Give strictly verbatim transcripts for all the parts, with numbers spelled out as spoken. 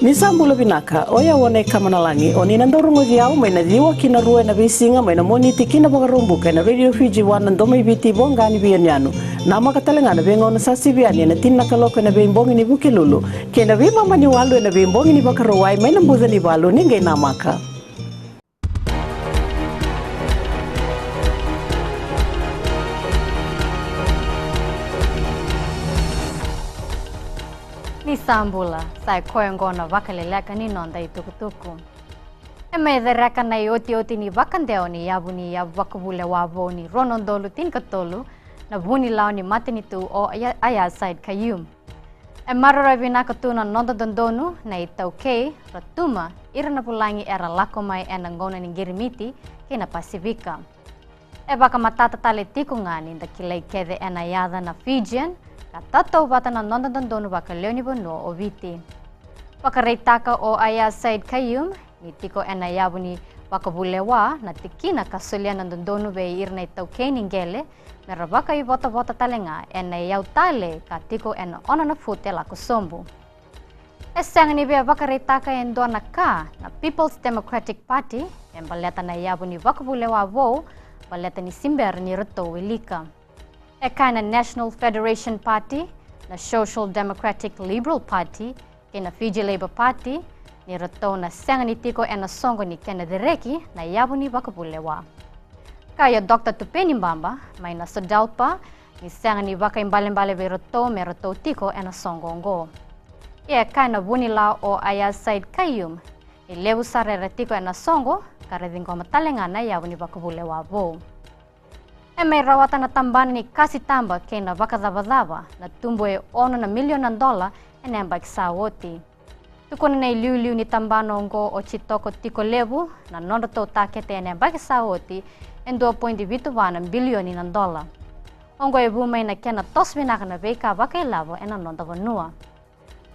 Ni sa bula vinaka, o yau o Nei Kamanalagi, o ni na dau rogoci au mai na ciwa ki na rua ena veisiga mai na Moniti ki na Vakaraubuka ena Radio Fiji One, na domo i Viti, voqa ni veiyanuyanu. Namaka tale ga na veigauna sa sivi yani ena tini na kaloko ena veibogi ni Vukelulu kei na veimama ni walu ena veibogi ni Vakarauwai mai na buca ni valu. Ni qai namaka. Ni sa bula, sa i koya oqo na vakaleleka ni noda itukutuku. E mai cereka na iotioti ni vakadewa ni yavu ni yavu vakavulewa vou ni rua na udolu tinikatolu na vunilawa ni matanitu o Aya-, Aiyaz Sayed-Khaiyum. E maroroya vinaka tu na noda dodonu na iTaukei, ra tuma ira na vulagi era lako mai ena gauna ni qirimiti kei na Pasifika. E vakamatata tale tiko ga ni da kilai kece ena yaca na Fijian, ka tatauvata na noda dodonu vakalewe ni vanua o Viti. Vakaraitaka o Aiyaz Sayed-Khaiyum ni tiko ena yavu ni vakavulewa na tikina ka solia na dodonu vei ira na itaukei ni qele, me ra vakaivotavota tale ga ena iyau tale ka tiko ena ono na futi e lako sobu. E sega ni via vakaraitaka e dua na ka na People's Democratic Party me baleta na yavu ni vakavulewa vou, baleta ni se bera ni ratou wilika. E kaya na National Federation Party, na Social Democratic Liberal Party, kei na Fiji Labour Party, ni ratou na sega ni tiko ena soqo ni kena cereki na yavu ni vakavulewa. Kaya o Doctor Tupeni Baba mai na SODELPA ni sega ni vakaibalebale vei ratou me ratou tiko ena soqo oqo. Ia e kaya na vunilawa o Aiyaz Sayed-Khaiyum ni levu sara era tiko ena soqo, ka ra ciqoma tale ga na yavu ni vakavulewa vou. E mai rawata na tabana ni kasi taba kei na vakacavacava na tubu e ono na milioni na dola ena yabaki sa oti. Tukuna na iliuliu ni tabana oqo o Jitoko Tikolevu na nodratou takete ena yabaki sa oti e dua poidi vitu va na bilioni na dola. Oqo e vu mai na kena toso vinaka na veika vakailavo ena noda vanua.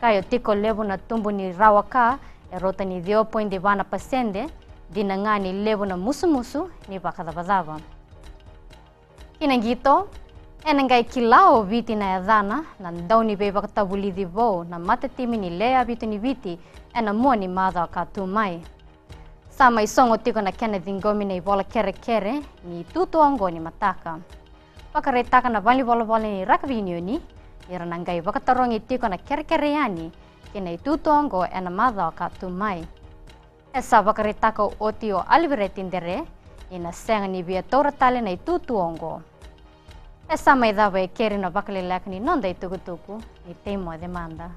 Kaya o Tikolevu na tubu ni rawa ka e rauta ni ciwa poidi va na pasede, dina ga ni levu na musumusu ni vakacavacava. Ki na qito, ena qai kila o Viti na yacana na dauniveivakatavulici vou na matatimi ni lewe vitu ni Viti ena mua ni macawa ka tu mai. Sa mai sogo tiko na kena ciqomi na ivola kerekere ni tutu oqo ni mataka. Vakaraitaka na valenivolavola ni Rakavi Unioni ni ra na qai vakatarogi tiko na kerekere yani ki na itutu oqo ena macawa ka tu mai. E sa vakaraitaka oti o Alivereti Dere ni na sega ni via taura tale na itutu oqo. E sa mai cava e keri na vakaleleka ni noda itukutuku, ni tei moce mada.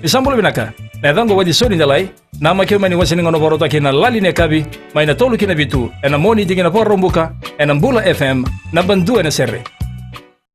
Ni sa bula vinaka. Na yacaqu o Watisoni Delai. Namaki au mai na iwase ni gauna vakarautaki na Lali ni Yakavi mai na tolu ki na vitu ena Moniti ki na Vakaraubuka ena Bula F M, naba dua ena sere.